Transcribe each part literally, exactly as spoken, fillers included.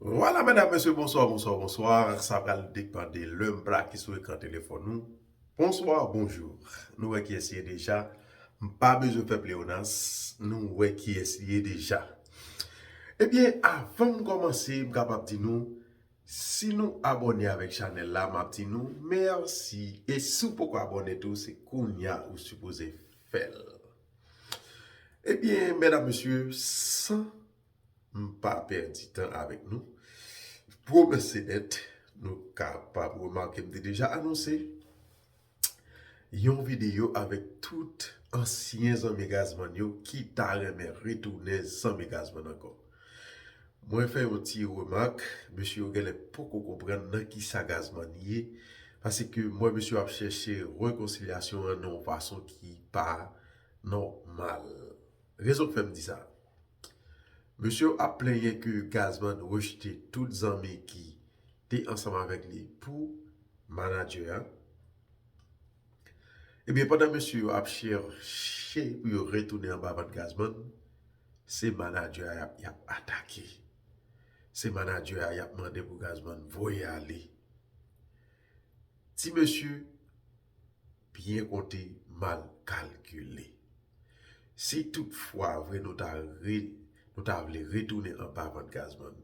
Vwala, medam, mesye, bonswa, bonswa, bonswa. Sa pral depann de lè m plake sou ekran telefòn nou. Bonswa, bonjou. Nou wè kiyès li ye deja. M pa bezwen fè pleyonas. Nou wè kiyès li ye deja. Ebyen, avan m kòmanse, m kapab di nou, si nou abòne avèk chanèl la, m ap di nou mèsi. E si w poko abòne tou, se kounye a ou sipoze fè l. Ebyen, medam, mesye, san m pa pèdi tan avèk nou, pwomès se dèt, nou kapab remake m te deja anonse yon videyo avèk tout ansyen zanmi Gazman yo ki ta renmen retounen zanmi Gazman ankò. Mwen fè yon ti remak, mesye yo genlè poko konprann nan kisa Gazman ye, paske m wè mesye yo ap chèche rekonsilyasyon an nan yon fason ki pa nòmal. Rezon k fè m di sa. Mesye yo ap plenyen ke Gazman rejte tout zanmi ki te ansanm avèk li pou manadjè a. Ebyen, pandan mesye yo ap chèche pou yo retounen anba vant Gazman, se manadjè a y ap, y ap atake. Se manadjè a y ap mande pou Gazman voye ale. Ti mesye, byen konte, mal kalkile. Si toutfwa vre nou ta re, nou ta vle retounen anba vant Gazman,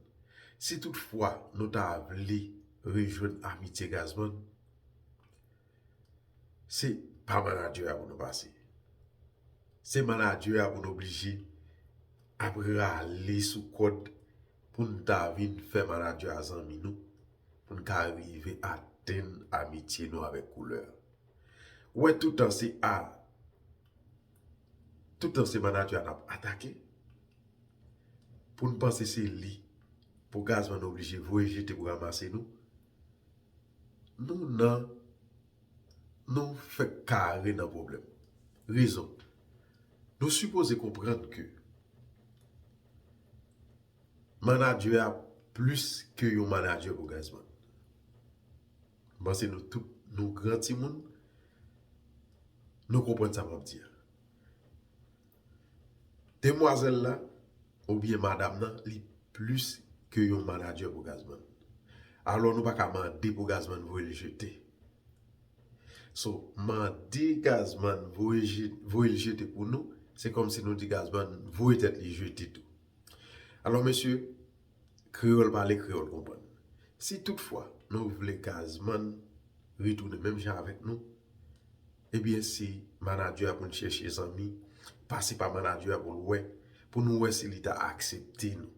si toutfwa nou ta vle rejwenn amitye Gazman, se pa manadjè a pou nou pase. Se manadjè a pou n oblije ap rale sou kòd pou n ta vin fè manadjè a zanmi nou, pou n ka rive atenn amitye nou avèk koulè a. Ou wè, toutan se a, toutan se manadjè a n ap atake, pou n panse se li, pou Gazman oblije voye jete pou ranmase nou, nou nan, nou fèk kare nan pwoblèm. Rezon, nou sipoze konprann ke manadjè a plis ke yon manadjè pou Gazman. M panse nou tout, nou gran timoun, nou konprann sa m ap di a. Demwazèl la, oubyen madanm nan, li plis ke yon manadjè pou Gazman. Alò, nou pa ka mande pou Gazman voye l jete. So, mande Gazman voye je-, voye l jete pou nou, se kòmsi nou di Gazman voye tèt li jete tou. Alò, mesye, kreyòl pale, kreyòl konprann. Si toutfwa nou vle Gazman retounen menm jan avèk nou, ebyen, se manadjè a pou n chèche zanmi, pase pa manadjè a pou l wè, pou nou wè si li ta aksepte nou.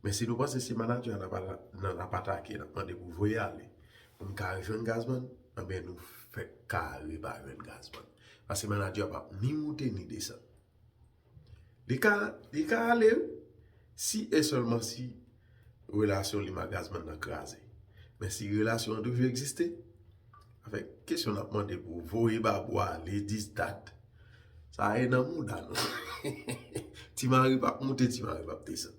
Men si nou panse se manadjè a n ap ala-, n ap atake, n ap mande pou voye ale, pou n ka jwenn Gazman, anben nou fèk kare pa jwenn Gazman. Paske manadjè a p ap ni moute ni desann. Li ka, li ka ale, wi. Si e sèlman si relasyon li ak Gazman nan kraze. Men si relasyon an toujou egziste, avèk kesyon n ap mande pou voye babou ale, dis dat, sa e nan mouda nou. Ti mari p ap moute, ti mari p ap desann.